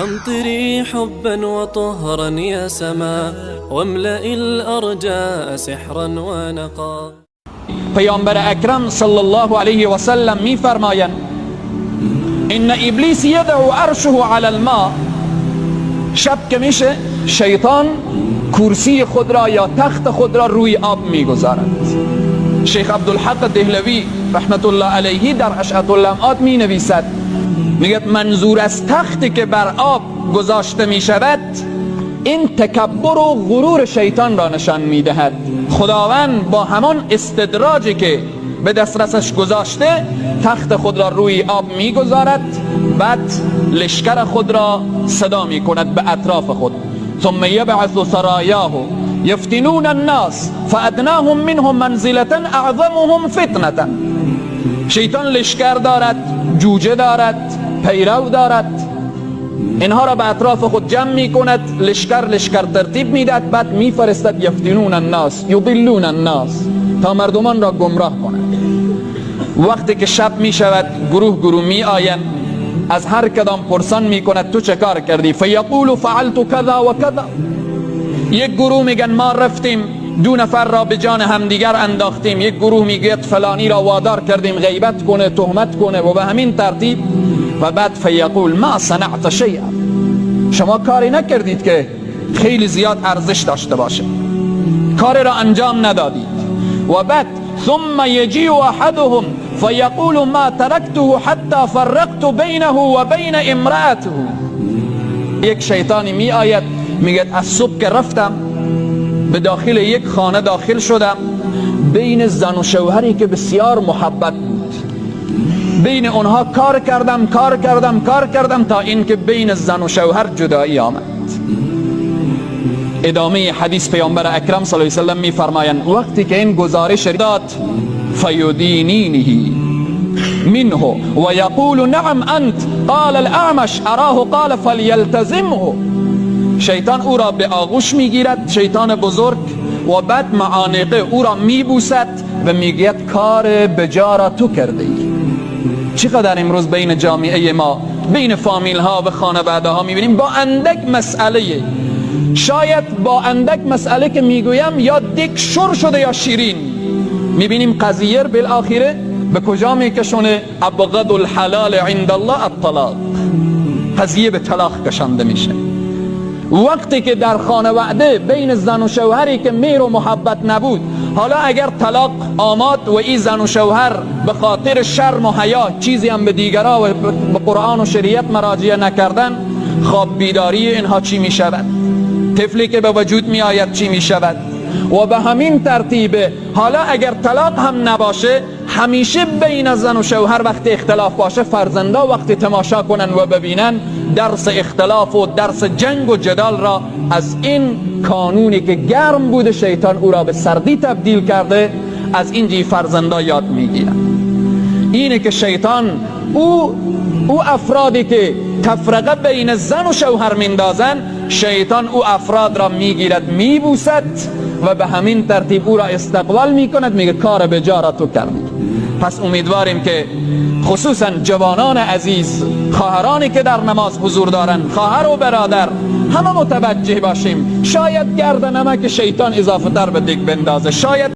أمطري حبا وطهرا يا سما، واملئ الأرجاء سحرا ونقا. پیامبر اکرم صلی الله علیه و سلم میفرمایند: ان ابلیس یضع عرشه علی الماء. شب که میشه، شیطان کرسی خود را یا تخت خود را روی آب میگذارد. شیخ عبدالحق دهلوی رحمت الله علیه در اشعة اللمعات می نویسد، میگه منظور از تختی که بر آب گذاشته می شود، این تکبر و غرور شیطان را نشان میدهد. خداوند با همان استدراجی که به دسترسش گذاشته، تخت خود را روی آب میگذارد، بعد لشکر خود را صدا می کند به اطراف خود. ثم یبعث سرایاه یفتنون الناس فادناهم منهم منزلة اعظمهم فتنة. شیطان لشکر دارد، جوجه دارد، پیرو دارد. اینها را به اطراف خود جمع می کند، لشکر لشکر ترتیب میدهد، بعد میفرستد. یفتنون الناس، یضلون الناس، تا مردمان را گمراه کند. وقتی که شب می شود، گروه گروه می آیند، از هر کدام پرسان می کند: تو چه کار کردی؟ فیقول فعلت کذا و کذا. یک گروه میگن ما رفتیم دو نفر را به جان همدیگر انداختیم. یک گروه میگوید فلانی را وادار کردیم غیبت کنه، تهمت کنه و به همین ترتیب. و بعد فیقول ما صنعت شیئا، شما کاری نکردید که خیلی زیاد ارزش داشته باشه، کاری را انجام ندادید. و بعد ثم یجیء احدهم فیقول ما ترکته حتی فرقت بینه و بین امرأته. یک شیطانی می آید، میگه از صبح که رفتم به داخل یک خانه داخل شدم، بین زن و شوهری که بسیار محبت بود، بین اونها کار کردم، کار کردم، کار کردم تا اینکه بین زن و شوهر جدایی آمد. ادامه حدیث، پیامبر اکرم صلی الله علیه وسلم میفرمایند وقتی که این گزارش داد، فیدنینه منه و یقول نعم انت. قال الاعمش اراه قال فلیلتزمه. شیطان او را به آغوش میگیرد، شیطان بزرگ، و بعد معانقه او را میبوسد و میگوید کار بجا را تو کرده ای. چقدر امروز بین جامعه ما، بین فامیل ها و خانواده ها میبینیم با اندک مسئله، شاید با اندک مسئله که میگویم یا دیگ شور شده یا شیرین، میبینیم قضیه بالاخره به کجا میکشونه؟ ابغض الحلال عند الله الطلاق. قضیه به طلاق کشانده میشه. وقتی که در خانواده بین زن و شوهری که مهر و محبت نبود، حالا اگر طلاق آمد و این زن و شوهر به خاطر شرم و حیا چیزی هم به دیگرا و به قرآن و شریعت مراجعه نکردن، خواب بیداری اینها چی می شود؟ طفلی که به وجود می آید چی می شود؟ و به همین ترتیب، حالا اگر طلاق هم نباشه، همیشه بین زن و شوهر وقتی اختلاف باشه، فرزندا وقتی تماشا کنن و ببینن، درس اختلاف و درس جنگ و جدال را از این کانونی که گرم بوده، شیطان او را به سردی تبدیل کرده، از اینجی فرزندا یاد میگیرن. اینه که شیطان او افرادی که تفرقه بین زن و شوهر میندازن، شیطان او افراد را میگیرد، میبوسد و به همین ترتیب او را استقبال میکند، میگه کار به جا را تو کردی. پس امیدواریم که خصوصا جوانان عزیز، خواهرانی که در نماز حضور دارند، خواهر و برادر، همه متوجه باشیم. شاید گرد نمک شیطان اضافه تر به دیگ بندازه، شاید.